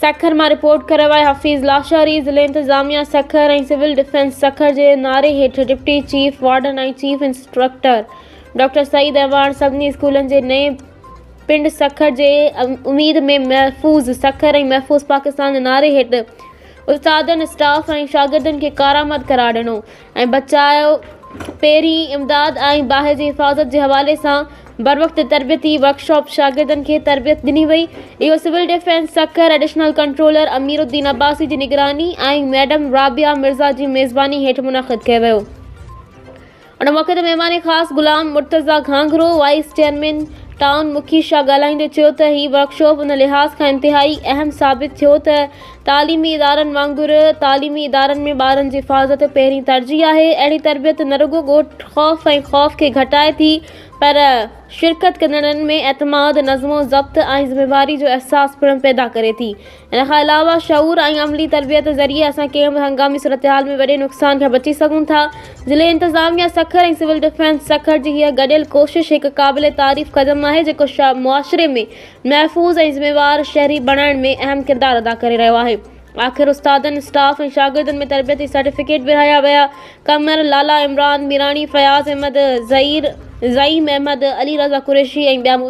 سکر مان رپورٽ ڪريو آهي حفيظ لاشاري ضلعي انتظاميا سکر ۽ سول ڊفينس سکر جي نعري هيٺ deputy chief warden ۽ chief instructor doctor Saeed Awan سڀني اسڪولن جي نئين پنڊ سکر جي اميد ۾ محفوظ سکر ۽ محفوظ پاڪستان جي نعري هيٺ استادن اسٽاف ۽ شاگردن کي ڪارآمد قرار ڏنو ۽ بچاء، پهرين امداد ۽ باهه جي حفاظت جي حوالي سان بروقت تربيتي ورڪشاپ شاگردن کي تربيت ڏني وئي. اهو civil defence Sukkur additional controller Amir Uddin Abbasi جي نگراني ۽ ميڊم رابعه مرزا جي ميزباني هيٺ منعقد ڪيو ويو. ان موقعي تي مهمان خاص Ghulam Murtaza Ghanghro, vice chairman town Mukhi Shah ڳالهائيندي چيو ته هي ورڪشاپ ان لحاظ کان انتهائي اهم ثابت ٿيو ته تعليمي ادارن وانگر تعليمي ادارن ۾ ٻارن جي حفاظت پهرين ترجيح آهي، اهڙي تربيت نه رڳو ڳوٺ خوف ۽ خوف کي گهٽائي ٿي پر شرڪت ڪندڙن ۾ اعتماد، نظم و ضبط ۽ ذميواري جو احساس پڻ پيدا ڪري ٿي. ان کان علاوه شعور ۽ عملي تربيت ذريعي اسان ڪنهن به هنگامي صورتحال ۾ وڏي نقصان کان بچي سگهون ٿا. ضلعي انتظاميا سکر ۽ سول ڊفينس سکر جي هيء گڏيل ڪوشش هڪ قابل تعريف قدم آهي جيڪو معاشري ۾ محفوظ ۽ ذميوار شهري بڻائڻ ۾ اهم ڪردار ادا ڪري رهيو آهي. آخر استادن، اسٽاف ۽ شاگردن ۾ تربيتي سرٽيفڪيٽ ورهايا ويا. قمر، لالا عمران ميراڻي، فياض احمد، ظهير، زعيم احمد، علي رضا قريشي ۽ ٻيا.